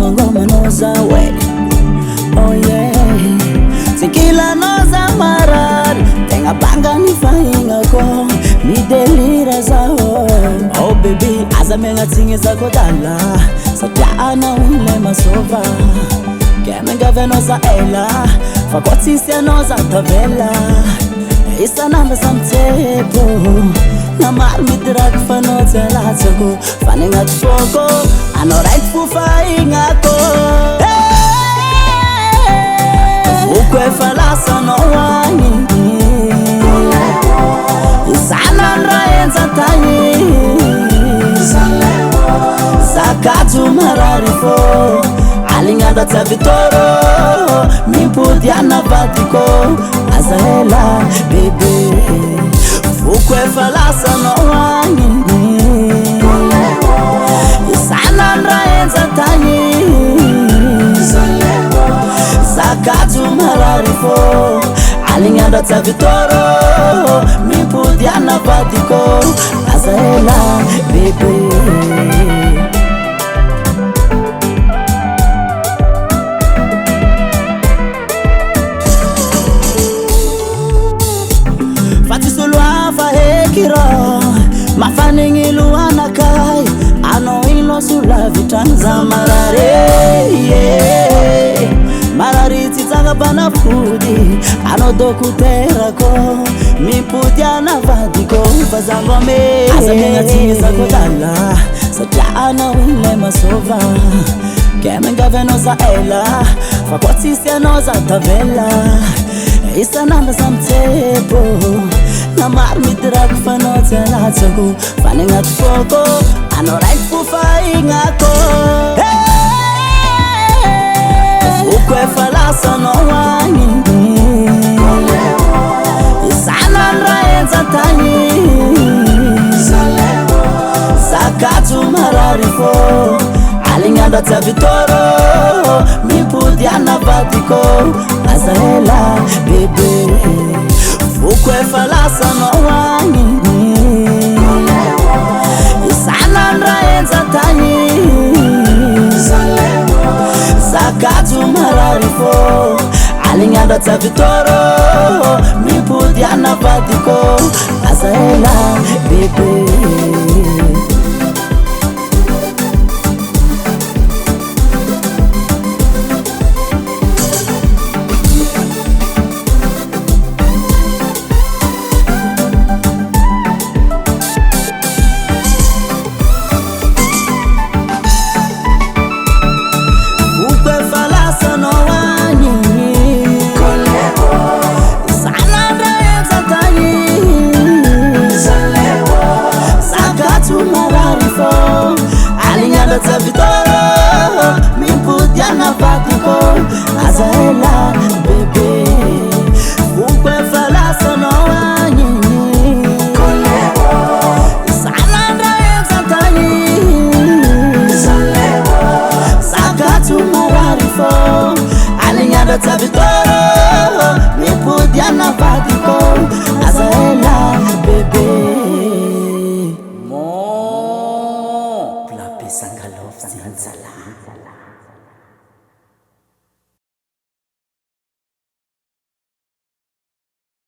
mangomanao za oe. Oh yeah, Tsinkilanao za marary, tegna banga ny fahignako, midelira zaho. Oh baby, aza miagnatsiny zako dala, satria anao ilay masova. Ke miangavy anao za ela, fa koa tsisy anao za tavela. Isan'andro za mitsepo, na maro midirako fa anao tsy alatsako. Fa ny agnaty foko, anao raiky fo fahignako. Foko efa lasanao agny, Isan'andro raha enjantagny. Zakajo marary fô, alignandra tsy avy tôrô. Mimpody anavadiko, aza ela bebe. Foko efa lasanao agny, Isan'andro raha enjantagny. Zakajo marary fô, alignandra tsy avy tôrô. Mimpody anavadiko, aza ela bebe. Fa tsisy olo hafa eky rô, mafanigny lohanakay. Anao igny loso lavitra agny za marary, yeah. Marary tsy tsanga-panafody, anao dokoterako. Mimpody anavadiko, fa za ngome. Aza miagnatsiny zako dala, satria anao ilay masova. Ke miangavy anao za ela, fa koa tsisy anao za tavela. Isan'andro za mitsepo, na maro midirako fa anao tsy alatsako. Fa ny agnaty foko, anao raiky fo fahignako. Foko efa lasanao agny, Isan'andro raha enjantagny. Zakajo marary fô, alignandra tsy avy tôrô. Mimpody anavadiko, aza ela bebe. Foko efa lasanao agny, Isan'andro raha enjantagny. Zakajo marary fô, alignandra tsy avy tôrô. Mimpody anavadiko, aza ela bebe.